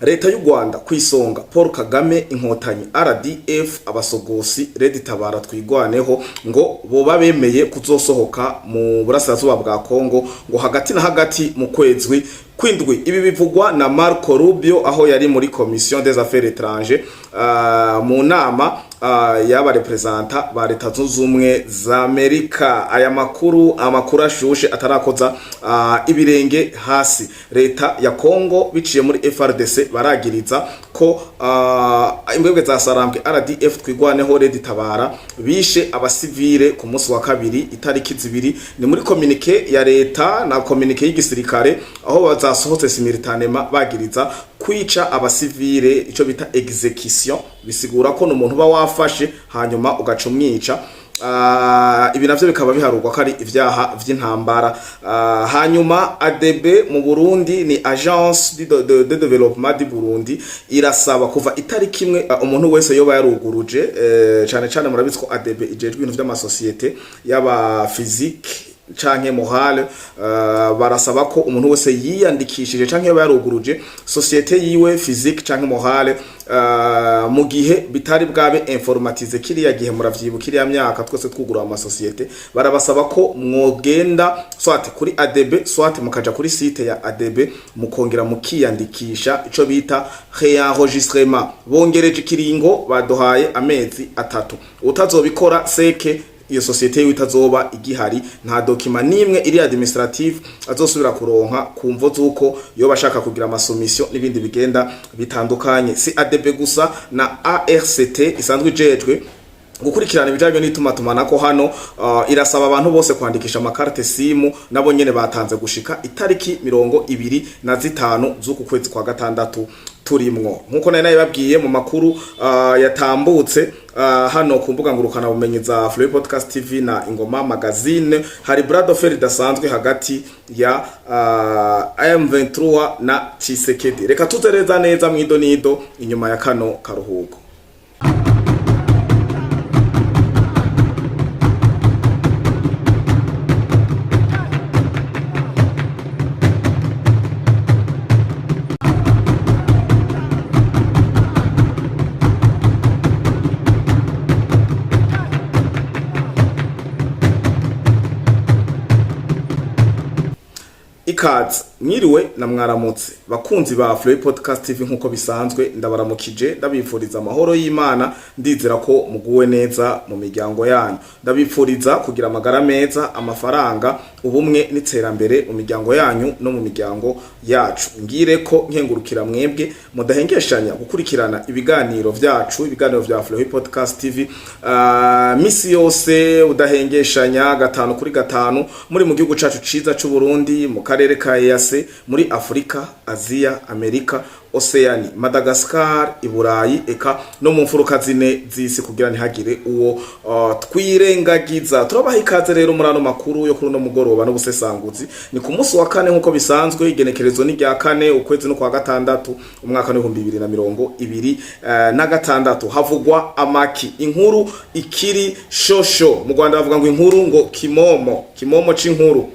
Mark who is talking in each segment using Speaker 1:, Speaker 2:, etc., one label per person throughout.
Speaker 1: Leta y'u Rwanda ku isonga Paul Kagame, Inkotanyi, RDF, abasogosi, Red Tabara, Twigwaneho, ngo boba bemeye kuzosohoka mu burasirazuba bwa Kongo ngo hagati na hagati mu kwezi kwindwi. Ibi bivugwa na Marco Rubio aho yari muri Commission des Affaires étrangères mu nama y'aba représentants ba Leta Zunze Ubumwe za Amerika. Aya makuru, amakuru ashushe atarakoza ibirenge hasi. Leta ya Kongo biciye muri FARDC baragiriza ko imbwebwe za Sarambwe, RDF, Twigwaneho, Red Tabara bishe abasivile ku munsi wa kabiri itariki 2. Ni muri communiqué ya leta na communiqué y'igisirikare aho bazasohotse simultanément bagiriza kwica abasivile, ico bita exécution. Bisigura ko n'umuntu uba wafashe hanyuma ugaca umwica. Ibi navyo bikaba biharurwa ko ari ivyaha vy'intambara. Hanyuma ADB mu Burundi, ni Agence de Développement du Burundi, irasaba kuva itariki 1 umuntu wese yoba yaruguruje, cane cane murabizi ko ADB ijejwe ibintu vy'amasosiyete y'aba physique canke morale. Barasaba ko umuntu wese yiyandikishije canke yoba yaruguruje société yiwe physique canke morale mu gihe bitari bwabe informatisé kiriya gihe, muravyibuka kiriya myaka twese twugura amasosiyete, barabasaba ko mwogenda soit kuri ADB, soit mukaja kuri site ya ADB mukongera mukiyandikisha, ico bita réenregistrement. Bongereje ikiringo, baduhaye amezi 3. Utazobikora seke iyo société yiwe itazoba igihari, nta document nimwe iri administrative azosubira kuronka ku mvo z'uko yo bashaka kugira ama soumission n'ibindi bigenda bitandukanye. Si ADB gusa, na ARCT isanzwe ijejwe gukurikirana ibijanye n'itumatumanako hano irasaba abantu bose kwandikisha amakarte SIM. Nabo nyene batanze gushika itariki 25 z'uku kwezi kwa gatandatu turimwo. Nkuko nari nabibabwiye mu makuru yatambutse hano ku mbuga ngurukana bumenyi za Free Podcast TV na Ingoma Magazine, hari bras de fer idasanzwe hagati ya M23 na Tshisekedi. Reka tuzereza neza mwido nido inyuma ya kano karuhuko. Ikaze, mwiriwe na mwaramutse bakunzi ba Flow Podcast TV. Nkuko bisanzwe ndabaramukije, ndabifuriza amahoro y'Imana. Ndizera ko muguwe neza mu miryango yanyu. Ndabifuriza kugira amagara meza, amafaranga, ubumwe n'iterambere mu miryango yanyu no mu miryango yacu. Ngire ko nkengurukira mwebwe mudahengeshanya gukurikirana ibiganiro vyacu, ibiganiro vya Flow Podcast TV, misi yose udahengeshanya gatanu kuri gatanu, muri mu gihugu cacu ciza c'u Burundi, mu karere ka EAC, muri Afrika, Aziya, Amerika, Oceani, Madagascar, Iburayi, eka no mu mfuruka zine z'isi, kugira ntihagire uwo twirengagiza. Turabaha ikaze rero muri ano makuru yo kuri uno mugoroba n'ubusesanguzi. Ni ku munsi wa kane nk'uko bisanzwe, igenekerezo ni rya kane, ukwezi no kwa gatandatu, umwaka w'2026. Havugwa amaki? Inkuru ikiri shosho mu Rwanda bavuga ngo inkuru ngo kimomo, kimomo c'inkuru.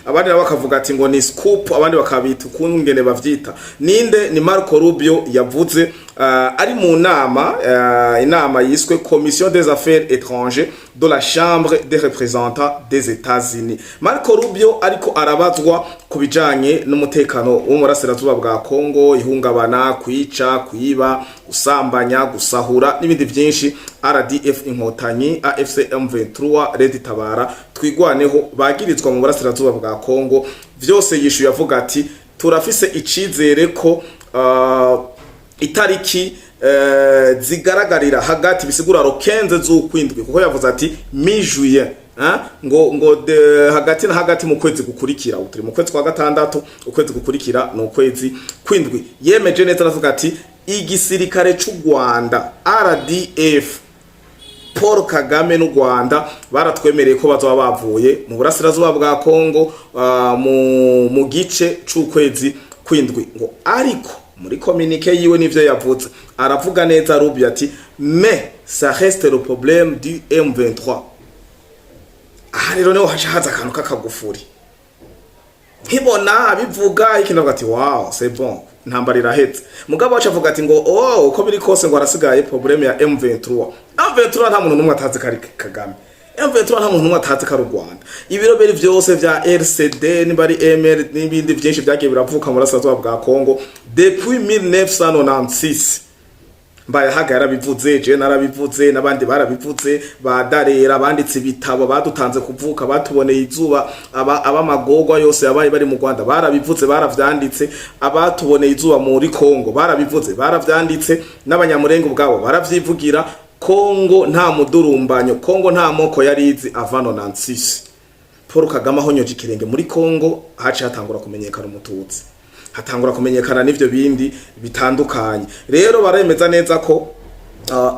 Speaker 1: Abandi nabo bakavuga ati ngo ni scoop, abandi bakabita ukungene bavyita. Ninde? Ni Marco Rubio yavuze ari mu nama, inama yiswe Commission des Affaires étrangères de la Chambre des représentants des États-Unis. Marco Rubio ariko arabazwa ku bijanye n'umutekano wo mu burasirazuba bwa Kongo, ihungabana, kwica, kwiba, gusambanya, gusahura n'ibindi byinshi RDF Inkotanyi, AFC M23, Red Tabara, Twigwaneho bagirizwa mu burasirazuba bwa Kongo. Vyose yishuye avuga ati turafise icizere ko itariki zigaragarira hagati, bisigura le 15 z'ukwindwi, kuko yavuze ati mi-juillet, ngo de, hagati na hagati mu kwezi gukurikira. Turi mu kwezi kwa gatandatu, ukwezi gukurikira ni ukwezi kwindwi. Yemeje neza aravuga ati igisirikare c'u Rwanda, RDF, Paul Kagame n'u Rwanda baratwemereye ko bazoba bavuye mu burasirazuba bwa Kongo mu gice c'ukwezi kwindwi. Ngo ariko muri communiqué yiwe nivyo yavuze, aravuga neza Rubio ati mais ça reste le problème du M23. Aha rero niho haca haza akantu k'akagufuri. Nkibona abivuga ikintu avuga ati wow, c'est bon. Intambara irahetse. Mugabo wacu avuga ati ngo oh, uko biri kose ngo harasigaye problème ya M23. M23 nta muntu n'umwe atazi kari Kagame. M23 nta muntu n'umwe atazi ko ari u Rwanda. Ibiroberi vyose vya RCD, nimba ari MR, n'ibindi vyinshi vyagiye biravuka mu burasirazuba bwa Congo depuis 1996. Mbayahaga yarabivuze, je narabivuze, n'abandi barabivuze, badarera banditse ibitabo, badutanze kuvuka, batuboneye izuba, aba abamagorwa yose yabaye bari mu Rwanda barabivuze, baravyanditse, abatuboneye izuba muri Congo barabivuze, baravyanditse, n'Abanyamurenge ubwabo baravyivugira. Congo nta mudurumbanyo, Congo nta moko yarizi avant 96. Paul Kagame ahonyoje ikirenge muri Congo, haciye hatangura kumenyekana Umututsi, hatangura kumenyekana n'ivyo bindi bitandukanye. Rero baremeza neza ko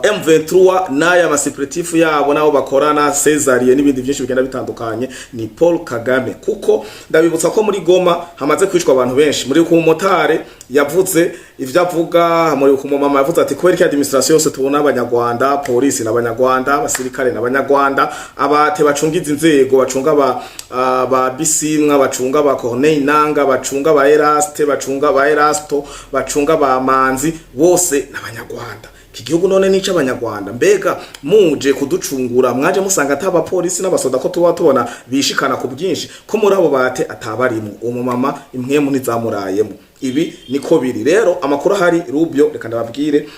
Speaker 1: M23 n'aya ma supplétifs yabo nabo bakorana, Cesarie n'ibindi byinshi bigenda bitandukanye, ni Paul Kagame. Kuko ndabibutsa ko muri Goma hamaze kwicwa abantu benshi. Muri ku motare yavuze ivyo avuga, muri ku mama yavuze ati kubera ko administration yose tubona Abanyarwanda, polisi n'Abanyarwanda, abasirikare n'Abanyarwanda, abate bacunga izi nzego, bacunga ba Bisimwa, bacunga ba Corneille Nanga, bacunga ba Eraste, bacunga ba Erasto, bacunga ba Manzi, bose n'Abanyarwanda. Iki gihugu none nico Abanyarwanda? Mbega muje kuducungura, mwaje musanga atabapolisi n'abasoda ko tuba tubona bishikana ku bwinshi, ko muri abo bate atabarimo? Uwo mama impwemu ntizamurayemo. Ibi niko biri. Rero amakuru ahari, Rubio, reka ndababwire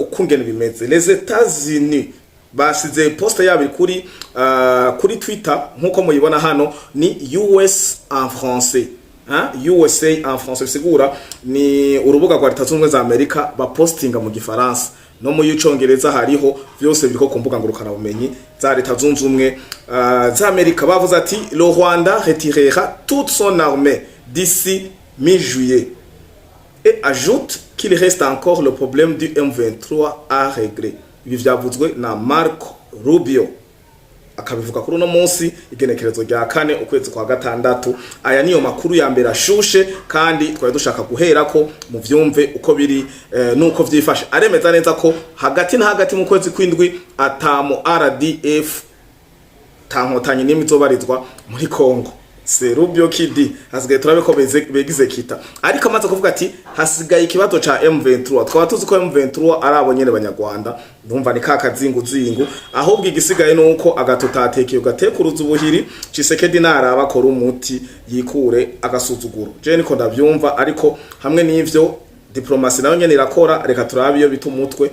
Speaker 1: ukungene bimeze. Les États-Unis basize poste yabo kuri Twitter, nkuko muyibona hano, ni US en français, hein? USA en français bisigura ni urubuga rwa Leta Zunze Ubumwe za Amerika bapostinga mu Gifaransa no mu y'Icongereza hariho, vyose biriko ku mbuga ngurukana bumenyi za Leta Zunze Ubumwe za Amerika. Bavuze ati: "Le Rwanda retirera toute son armée d'ici mi-juillet et ajoute qu'il reste encore le problème du M23 à régler." Ibi vyavuzwe na Marco Rubio, akabivuga kuri uno munsi, igenekerezo rya 4, ukwezi kwa gatandatu. Aya niyo makuru ya mbere ashushe kandi twari dushaka guhera ko mu vyumve uko biri nuko vyifashe. Aremeza neza ko hagati na hagati mu kwezi kw'indwi atamu RDF, tankotanyi n'imwe izobarizwa muri Congo. C'est Rubio qui dit. Hasigaye turabe ko begize kita, ariko amaze kuvuga ati hasigaye ikibazo ca M23. Twaba tuzi ko M23 ari abo nyene Banyarwanda. Ndumva ni ka kazingu zingu. Ahubwo igisigaye nuko agatotatekeye ugatekuruza ubuhiri. Tshisekedi naraba akora umuti yikure agasuzuguro, je niko ndavyumva. Ariko hamwe n'ivyo, diplomatie nayo nyene irakora. Reka turabe iyo bita umutwe,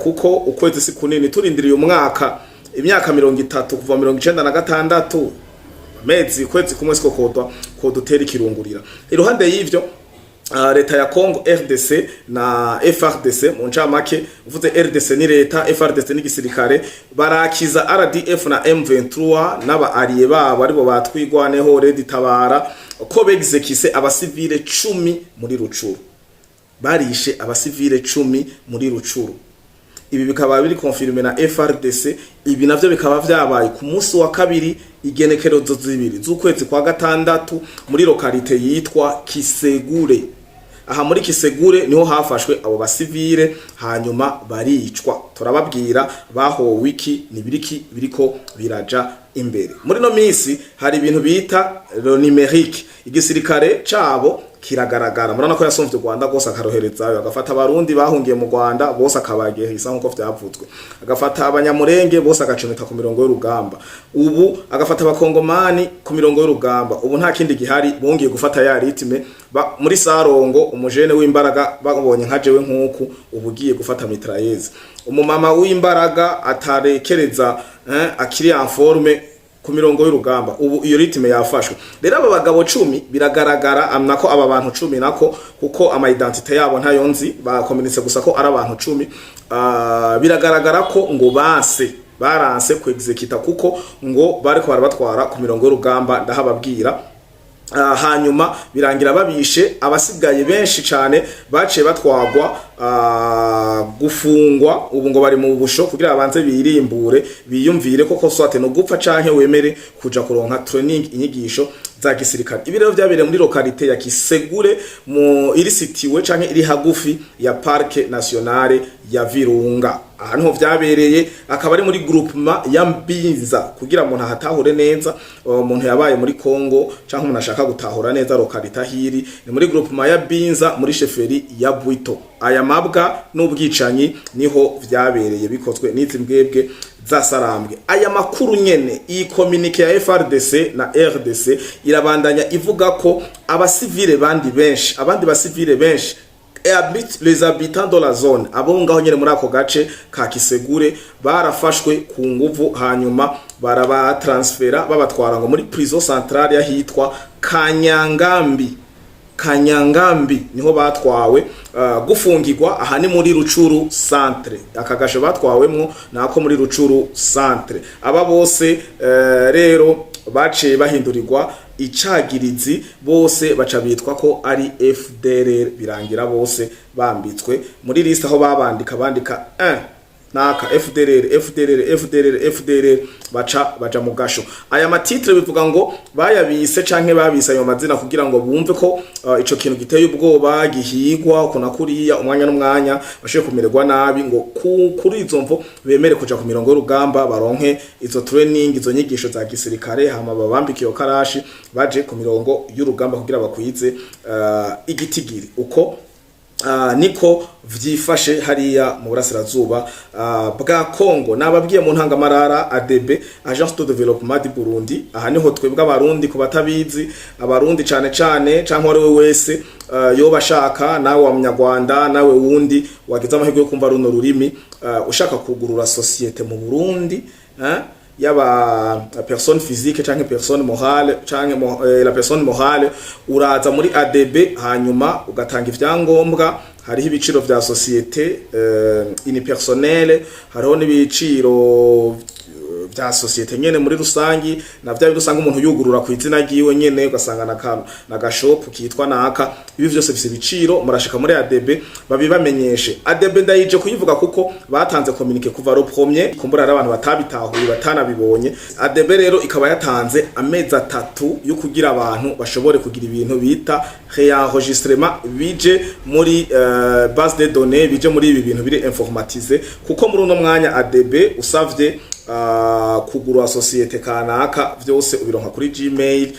Speaker 1: kuko ukwezi si kunini. Turindiriye umwaka, imyaka 30 kuva 96, amezi kwezi kumwe siko kodwa kodutera ikirungurira. Iruhande y'ivyo, leta ya Congo RDC na FARDC, mu ncamake uvuze RDC ni leta, FARDC ni gisirikare, barakiza RDF na M23 n'aba alliés babo, aribo batwigwaneho, Red Tabara, ko begizekise abasivile 10 muri Rucuru. Barishe abasivile 10 muri Rucuru. Ibi bikaba biri confirmé na FARDC. Ibi navyo bikaba vyabaye ku munsi wa kabiri, igenekerezo 2 z'ukwezi kwa gatandatu, muri localité yitwa Kisegure. Aha muri Kisegure niho hafashwe abo basivile, hanyuma baricwa. Turababwira bahowe iki, nibiriki biriko biraja imbere muri no misi. Hari ibintu bita le numérique. Igisirikare cabo kiragaragara, murabona ko yasomvye u Rwanda rwose, akaroherezayo, agafata Abarundi bahungiye mu Rwanda bose akabagehisa nkuko vyavuzwe, agafata Abanyamurenge bose agacomeka ku mirongo y'urugamba, ubu agafata Abakongomani ku mirongo y'urugamba. Ubu nta kindi gihari, bongeye gufata ya rythme muri Sarongo. Umujene w'imbaraga babonye nka jewe nkuku ubu ugiye gufata mitrailleuse, umumama w'imbaraga atarekereza, akiri en forme ku mirongo y'urugamba. Ubu iyo rythme yafashwe. Rero aba bagabo 10, biragaragara amnako aba bantu 10 nako, kuko ama identité yabo ntayo nzi, bakomenetse gusa ko ari abantu 10. Biragaragara ko ngo base baranse ku exécuta, kuko ngo bariko barabatwara ku mirongo y'urugamba, ndahababwira. Hanyuma birangira babishe. Abasigaye benshi cyane baciye batwagwa gufungwa. Ubu ngo bari mu busho kugira babanze birimbure, biyumvire koko soit no gupfa canke wemere kuja kuronka training, inyigisho za gisirikare. Ibi rero vyabereye muri localité ya Kisegure, mu iri située canke iri hagufi ya Parc Nationale ya Virunga. Aha niho vyabereye, akaba ari muri groupement ya Mbinza. Kugira umuntu ahatahure neza, umuntu yabaye muri Congo canke umuntu ashaka gutahura neza localité hiri, ni muri groupement ya Binza, muri chefferie ya Bwito. Aya mabwa n'ubwicanyi niho vyabereye, bikozwe n'izi mbwebwe za Sarambwe. Aya makuru nyene, iyi communiqué ya FARDC na RDC irabandanya ivuga ko abasivile bandi benshi, abandi basivile benshi, les habitants de la zone, abo ngaho nyene muri ako gace ka Kisegure, barafashwe ku nguvu, hanyuma barabatransfera, babatwara ngo muri prison centrale yahitwa Kanyangambi. Kanyangambi niho batwawe gufungirwa. Aha ni muri Rutshuru centre. Aka gasho batwawemwo nako muri Rutshuru centre. Aba bose rero baciye bahindurirwa icagirizi, bose baca bitwa ko ari FDLR. Birangira bose bambitswe muri liste, aho babandika bandika 1 naka FDLR, FDLR, FDLR, FDLR, baca baja mu gasho. Aya ma titres bivuga ngo bayabise canke babise ayo mazina kugira ngo bumve ko ico kintu giteye ubwoba, gihigwa uko na kuriya, umwanya n'umwanya bashobore kumererwa nabi, ngo kuri izo mvo bemere kuja ku mirongo y'urugamba, baronke izo training, izo nyigisho za gisirikare, hama babambike iyo karashi, baje ku mirongo y'urugamba kugira bakwize igitigiri. Uko niko vyifashe hariya mu burasirazuba bwa Congo. Nababwiye mu ntangamarara, ADB, Agence de Développement du Burundi. Aha niho twebwe Abarundi, ku batabizi, Abarundi cane cane canke ari we wese yoba ashaka, nawe wa Munyarwanda, nawe wundi wagize amahirwe yo kumva runo rurimi, ushaka kugurura société mu Burundi, yaba personne physique canke personne morale, canke la personne morale, uraza muri ADB, hanyuma ugatanga ivyangombwa. Hariho ibiciro vya société unipersonnelle, hariho n'ibiciro vya société nyene muri rusangi, na vya bindi usanga umuntu yugurura ku izina ryiwe nyene, ugasanga na na gashop kitwa naka. Ibi vyose bifise ibiciro. Murashika muri ADB babibamenyeshe. ADB ndayije kuyivuga kuko batanze communiqué kuva le premier, kumbura hari abantu batabitahuye, batanabibonye. ADB rero ikaba yatanze amezi 3 yo kugira abantu bashobore kugira ibintu bita réenregistrement, bije muri base de données, bije muri ibi bintu biri informatisé, kuko muri uno mwanya ADB usavye kugura société kanaka, vyose ubironka kuri Gmail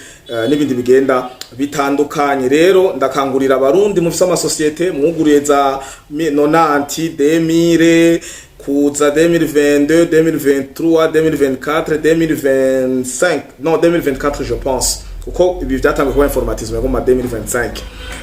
Speaker 1: n'ibindi bigenda bitandukanye. Rero ndakangurira Abarundi mufise amasosiyete mwuguriye za 90 2000 kuza 2022, 2023, 2024, 2025, non, 2024 je pense, kuko ibi vyatanguye kuba informatisé mu 2025.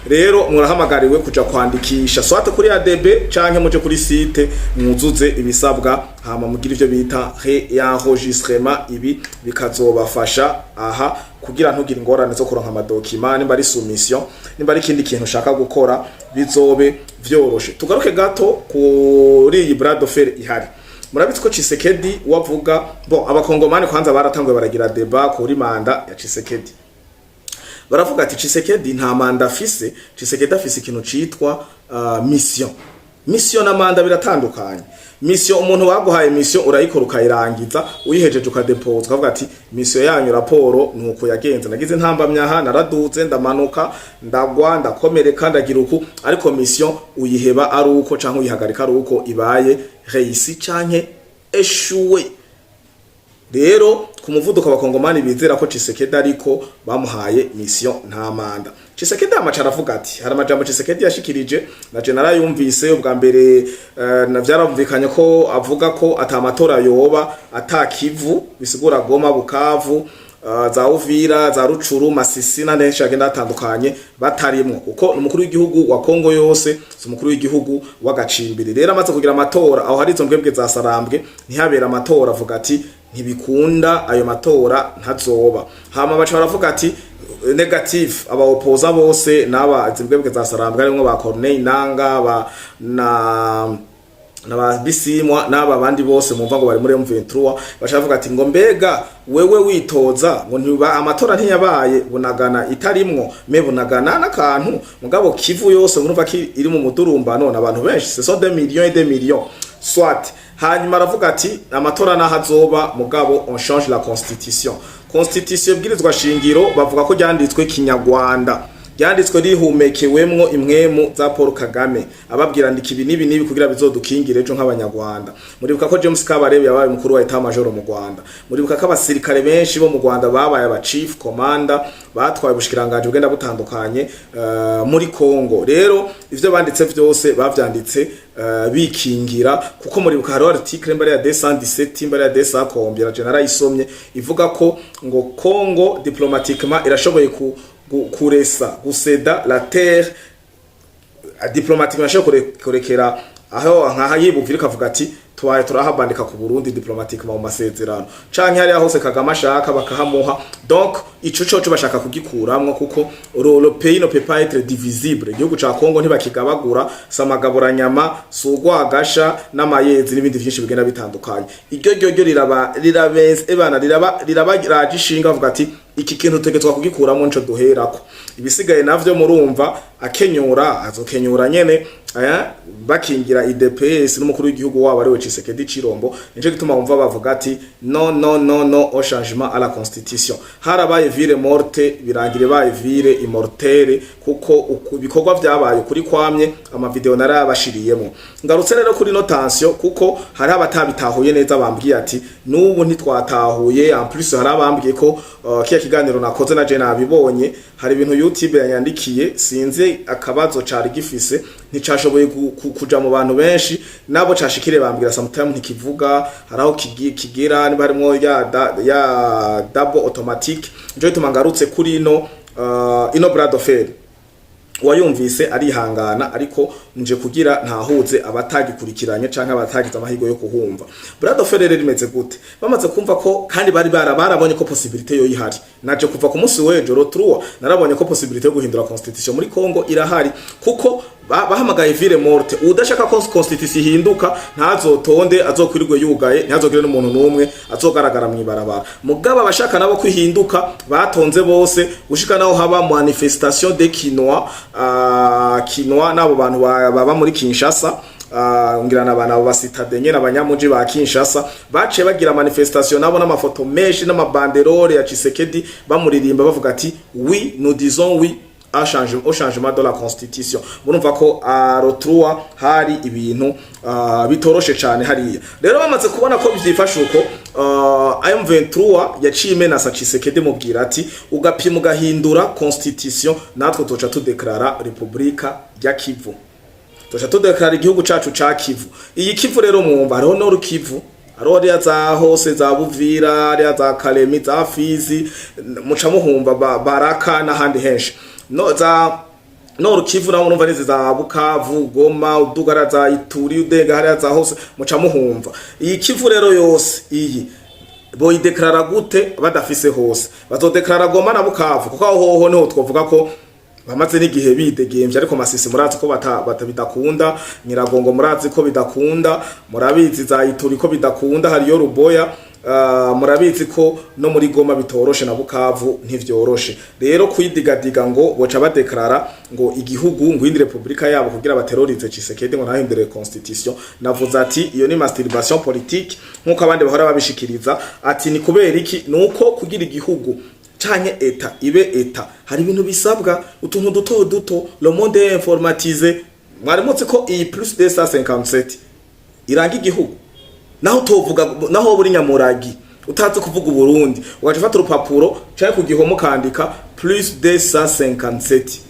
Speaker 1: Rero murahamagariwe kuja kwandikisha, soit kuri ADB canke muje kuri site, mwuzuze ibisabwa, hama mugire ivyo bita réenregistrement. Ibi bikazobafasha aha kugira ntugire ingorane zo kuronka ama documents, nimba ari soumission, nimba ari ikindi kintu ushaka gukora, bizobe vyoroshe. Tugaruke gato kuri iyi bras de fer ihari. Murabizi ko Tshisekedi wavuga, bon, Abakongomani kwanza baratanguye baragira débat kuri mandat ya Tshisekedi. Baravuga ati Tshisekedi nta mandat afise, Tshisekedi afise ikintu citwa mission. Mission na mandat biratandukanye. Mission, umuntu baguhaye mission, urayikora ukayirangiza, uyihejeje ukadepoza, ukavuga ati mission yanyu, raporo nuko yagenze, nagize intambamyaha, naraduze, ndamanuka, ndagwa, ndakomereka, ndagira uku, ariko mission uyiheba ari uko canke uyihagarika ari uko ibaye réussi canke échoué. Rero ku muvuduko Abakongomani bizera ko Tshisekedi ariko bamuhaye mission, nta mandat. Tshisekedi amaca aravuga ati, hari amajambo Tshisekedi yashikirije na general yumvise ubwa mbere, na vyaramvikanye ko avuga ko ata matora yoba ata Kivu, bisigura Goma, Bukavu, za Uvira, za Rutshuru, Masisi na henshi agenda atandukanye batarimwo, kuko umukuru w'igihugu wa Kongo yose si umukuru w'igihugu w'agacimbiri. Rero amaze kugira amatora aho hari izo mbwebwe za Sarambwe, ntihabera amatora, avuga ati ntibikunda, ayo matora ntazoba. Hama baca baravuga ati négatif, aba opposants bose n'aba zimbwebwe za Sarambwe, harimwo ba Corneille Nanga, ba na Bisimwa n'aba bandi bose mumva ngo bari muri M23, baca ati ngo mbega wewe witoza ngo ntiba amatora ntiyabaye, Bunagana itarimwo, me Bunagana n'akantu mugabo Kivu yose murumva ki iri mu mudurumba none abantu benshi, ce sont des millions et des millions, soit. Hanyuma aravuga ati amatora naho azoba, mugabo on change la constitution. Constitution, bwirizwa shingiro, bavuga ko ryanditswe Kinyarwanda. Ryanditswe rihumekewemwo impwemu za Paul Kagame, ababwira: "Ndika ibi n'ibi n'ibi kugira bizodukingire ejo nk'Abanyarwanda." Muribuka ko James Kabarebe yabaye umukuru wa état-major mu Rwanda. Muribuka ko abasirikare benshi bo mu Rwanda babaye aba chief commander, batwaye ubushikiranganje bugenda butandukanye muri Congo. Rero ivyo banditse vyose bavyanditse bikingira, kuko muribuka hariho article mbere ya 217, mbere ya 200 combien, je narayisomye, ivuga ko ngo Congo diplomatiquement irashoboye kuresa guseda la terre diplomatiquement, ashobora kurekera aho nkaha yibuvira ikavuga ati: "Tubaye turahabandika ku Burundi diplomatiquement mu masezerano," canke hariya hose Kagame ashaka bakahamuha. Donc ico coco bashaka kugikuramwo, kuko le pays ne peut pas être divisible. Igihugu ca Congo ntibakigabagura, samagaburanyama sugwagasha n'amayezi n'ibindi vyinshi bigenda bitandukanye. Iryo ryo riraba rirabenze ebana, riraba raje ishinga, bavuga ati: "Iki kintu tegetswa kugikuramo, nico duherako." Ibisigaye navyo murumva, akenyura azokenyura nyene, bakingira UDPS n'umukuru w'igihugu wabo ariwe Tshisekedi Chirombo. Nico gituma wumva bavuga ati: "Non, non, non, non au changement à la constitution." Harabaye ville morte, birangire baye ville immortelle, kuko ibikorwa vyabaye kuri kwamye ama video narabashiriyemo. Ngarutse rero kuri no tension, kuko hari abatabitahuye neza, bambwiye ati: "Nubu ntitwatahuye." En plus hari abambwiye ko kiya kiganiro nakoze na je nabibonye, hari ibintu YouTube yanyandikiye, sinzi akabazo cari gifise, nticashoboye kuja mu bantu benshi nabo cashikire. Bambwira sometime ntikivuga, hari aho kigira niba harimwo ya double automatique. Nico gituma ngarutse kuri ino bras de fer. Uwayumvise arihangana, ariko nje kugira ntahuze abatagikurikiranye canke abatagize amahirwe yo kuhumva. Bras de fer rero rimeze gute? Bamaze kumva ko kandi bari barabonye ko possibilité yo ihari, naje kuva ku munsi w'ejo rotrua narabonye ko possibilité yo guhindura constitution muri Congo irahari, kuko bahamagaye ville morte. Udashaka ko constitution ihinduka ntazotonde, azokwirirwe yugaye, ntazogire n'umuntu n'umwe azogaragara mw'ibarabara. Mugabo abashaka nabo kwihinduka batonze bose, gushika naho haba manifestation de Kinois, Kinois nabo bantu baba muri Kinshasa, ngira n'abantu abo ba citadins nyene, abanyamuji ba Kinshasa, baciye bagira manifestation nabo n'amafoto menshi n'ama banderoles ya Tshisekedi, bamuririmba bavuga ati: "Oui, nous disons oui au changement de la constitution." Murumva ko rotrua hari ibintu bitoroshe cyane hariya. Rero bamaze kubona ko byifashe uko, M23 yaciye imenasa Tshisekedi, mubwira ati: "Ugapima ugahindura constitution, natwe tuca tudeklara Republika ya Kivu, tuca tudeklara igihugu cacu ca Kivu." Iyi Kivu rero mwumva hariho Nord Kivu, hariho hariya za hose za Buvira, hariya za Kalemi, za Fizi, muca muhumva Baraka n'ahandi henshi. No za Nord Kivu naho urumva nizi za Bukavu, Goma, udugara za Ituri, udega hariya za hose muca muhumva. Iyi Kivu rero yose iyi boyideklarara gute badafise hose? Bazodeklarara Goma na Bukavu, kuko aho hoho niho twovuga ko bamaze n'igihe bidegemvye. Ariko Masisi murazi ko bata bidakunda, Nyiragongo murazi ko bidakunda, murabizi za Ituri ko bidakunda, hariyo Ruboya, murabizi ko no muri Goma bitoroshe, na Bukavu ntivyoroshe. Rero kuyidigadiga ngo boca badeklarara ngo igihugu, ngo indi republika yabo, kugira baterorize Tshisekedi ngo ntahindure constitution, navuze ati iyo ni masturbation politique, nkuko abandi bahora babishikiriza ati: "Ni kubera iki?" Nuko kugira igihugu canke état ibe état, hari ibintu bisabwa, utuntu duto duto. Le monde est informatisé. Mwari muzi ko iyi plus 257 iranga igihugu, naho utovuga, naho buri nyamuragi utazi kuvuga Uburundi, ugaca ufata urupapuro canke ku gihome ukandika plus 257,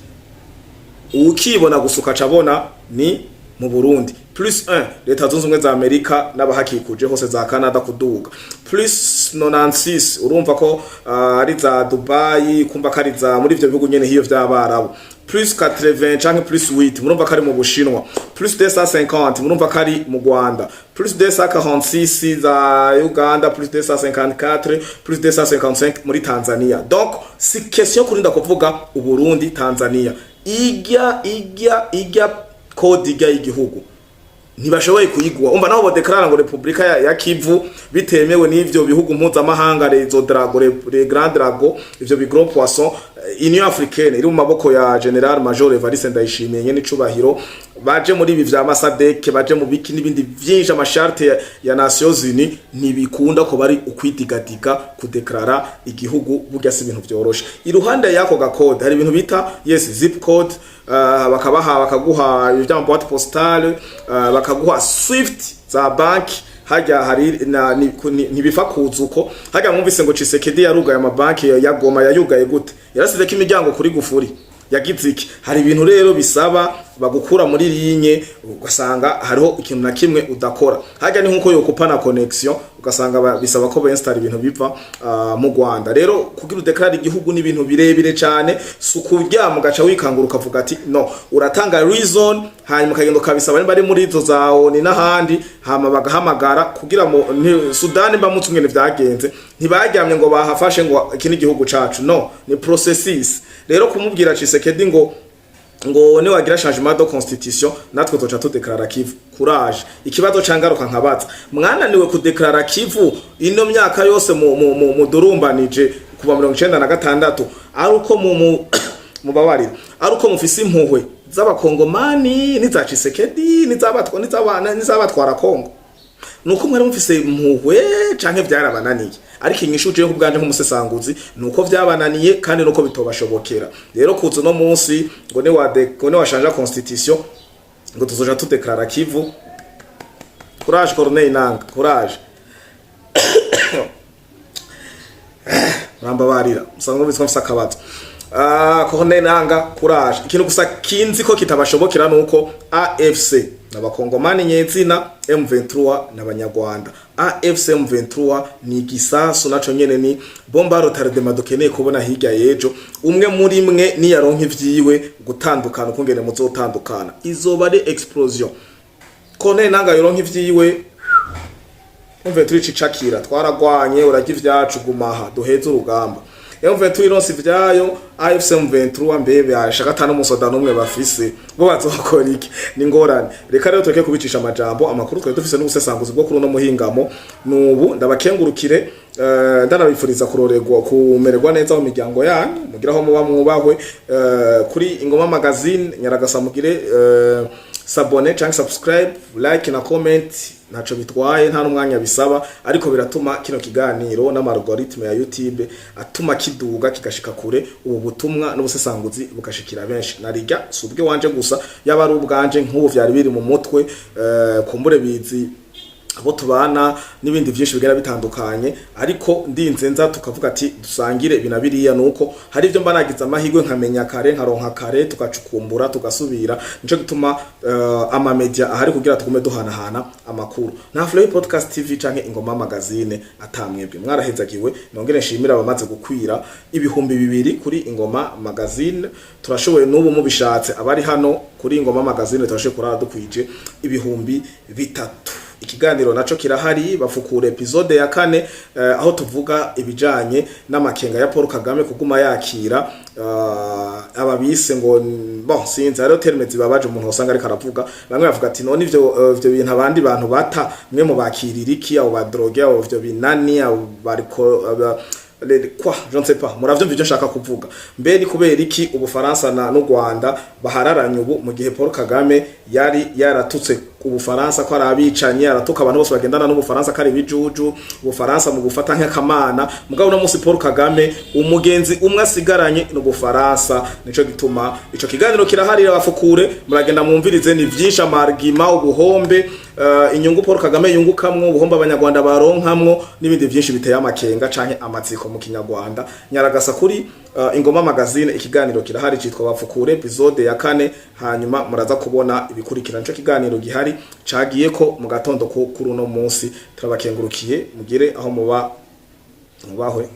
Speaker 1: ukibona gusuka cabona ni mu Burundi. Plus 1, Leta Zunze Ubumwe za Amerika n'abahakikuje hose, za Canada kuduga. Plus 96, urumva ko ari za Dubai, kumva ko ari za muri ivyo bihugu nyene hiyo vy'Abarabu. Plus 80 canke plus 8, murumva ko ari mu Bushinwa. Plus 250, murumva ko ari mu Rwanda. Plus 246, za Uganda. Plus 254, plus 255, muri Tanzania. Donc si question kurinda kuvuga Uburundi, Tanzania, ijya code ijya y'igihugu ntibashoboye kuyiguha. Umva, naho bodeklarara ngo Republika ya Kivu bitemewe n'ivyo bihugu mpuzamahanga, les dragons, les grands dragons, ivyo bi gros poissons, Union Africaine iri mu maboko ya General Major Evariste Ndayishimiye nyene icubahiro. Baje muri ibi vya SADC, baje mu biki n'ibindi vyinshi, ama charte ya Nations Unies, ntibikunda ko bari ukwidigadiga kudeklara igihugu. Burya si ibintu vyoroshe. Iruhande y'ako ga code hari ibintu bita, yes, zip code, bakabaha, bakaguha ibya boîte postale, bakaguha swift za banki. Hajya hari ntibifa kuza uko. Hajya mwumvise ngo Tshisekedi yarugaye amabanki ya Goma. Yayugaye gute? Yarasize ko imiryango kuri gufuri, yagize iki? Hari ibintu rero bisaba bagukura muri linye, ugasanga hariho ikintu na kimwe udakora. Hajya ni nkuko yokupa na connection, ugasanga bisaba ko install ibintu biva mu Rwanda. Rero kugira udeklara igihugu ni ibintu birebire cyane. Si ukuryama ugaca wikangura ukavuga ati no. Uratanga reason, hanyuma ukagenda ukabisaba niba ari muri izo za ONU n'ahandi, hama bagahamagara kugira ngo Sudani mba mutse ingene vyagenze. Ntibaryamye ngo bahafashe ngo iki ni igihugu cacu. No, ni processus. Rero kumubwira Tshisekedi ngo niwagira changement de constitution natwe toca tudeklara Kivu, courage. Ikibazo cangaruka nkabaza: mwananiwe kudeklara Kivu ino myaka yose mudurumbanije kuva 96, ari uko mu mubabarira, ari uko mufise impuhwe z'abakongomani n'iza Tshisekedi n'izabatwara Kongo? Nuko mwari mufise impuhwe canke vyarabananiye? Ariko inyishu je kubwanje nk'umusesanguzi nuko vyabananiye, kandi nuko bitobashobokera. Rero kuza no munsi ngo ne wade ngo ne washanja constitution ngo tuzoja tudeklara Kivu, courage Corneille Nanga, courage. Murambabarira, musanzwe mubitwa mfise akabazo. Corneille Nanga, courage. Ikintu gusa kinzi ko kitabashobokera nuko AFC n'abakongomani nyezina, M23 n'abanyarwanda. AFC M23 ni igisasu, naco nyene ni bombe à retardement dukeneye kubona hirya y'ejo. Umwe muri mwe niyaronka ivyiwe, gutandukana ukungene muzotandukana izoba ari explosion. Corneille Nanga yoronka ivyiwe, M23 icicakira: "Twaragwanye, urajya ivyacu, gumaha duheze urugamba." M23 ironse ivyayo, AFC M23 mbebe ashaka ata n'umusoda n'umwe bafise, bo bazokora iki? Ni ngorane. Reka rero tureke kubicisha amajambo. Amakuru twari dufise n'ubusesanguzi bwo kuri uno muhingamo nubu. Ndabakengurukire, ndanabifuriza kuroregwa, kumererwa neza mu miryango yanyu, mugira aho muba mwubahwe. Kuri Ingoma Magazine, nyaragasa mugire s'abonner cyangwa subscribe, like na comment. Ntaco bitwaye, nta n'umwanya bisaba, ariko biratuma kino kiganiro n'ama algorithme ya YouTube atuma kiduga kigashika kure, ubu butumwa n'ubusesanguzi bugashikira benshi. Narirya si ubwe wanje gusa, yaba ari ubwanje nk'ubu vyari biri mu mutwe, kumbure bizi abo tubana n'ibindi byinshi bigera bitandukanye. Ariko ndinze nza tukavuga ati dusangire bina biriya, nuko hari ibyo mba nagize amahirwe nkamenya kare, nkaronka kare, tugacukumbura, tugasubira. Nico gituma ama media ahari kugira tugume duhanahana amakuru. Na Flow Podcast TV canke Ingoma Magazine atamwebwe, mwarahezagiwe. Nongere nshimira abamaze gukwira 2000 kuri Ingoma Magazine. Turashoboye n'ubu mubishatse, abari hano kuri Ingoma Magazine, turashoboye kurara dukwije 3000. Ikiganiro naco kirahari, bafukura episode ya kane, aho tuvuga ibijanye n'amakenga ya Paul Kagame kuguma yakira ababise ngo, bon, sinzi, hariho terme zibabaje umuntu usanga ariko aravuga. Bamwe bavuga ati: "None ivyo bintu abandi bantu bata, mwe mu bakirira iki? Abo ba drogue, abo ivyo binani, abo bariko quoi, je ne sais pas." Muravyumva ivyo nshaka kuvuga. Mbe ni kubera iki Ubufaransa na n'u Rwanda bahararanye ubu, mu gihe Paul Kagame yari yaratutse Ubufaransa ko ari abicanyi, aratuka abantu bose bagendana n'Ubufaransa ko ari ibijuju, Ubufaransa mu gufata nk'akamana? Mugabo uno munsi Paul Kagame umugenzi umwe asigaranye n'Ubufaransa. Nico gituma ico kiganiro kiraharira, bafukure, muragenda mwumvirize, ni vyinshi: ama arguments, ubuhombe, inyungu Paul Kagame yungukamwo, ubuhombe abanyarwanda baronkamwo, n'ibindi vyinshi biteye amakenga canke amatsiko mu Kinyarwanda. Nyaragasa kuri Ingoma Magazine, ikiganiro kirahari citwa Bafukure, episode ya kane, hanyuma muraza kubona ibikurikira. Nico kiganiro gihari cagiye ko mu gatondo ko kuri uno munsi. Turabakengurukiye, mugire aho muba mubahwe.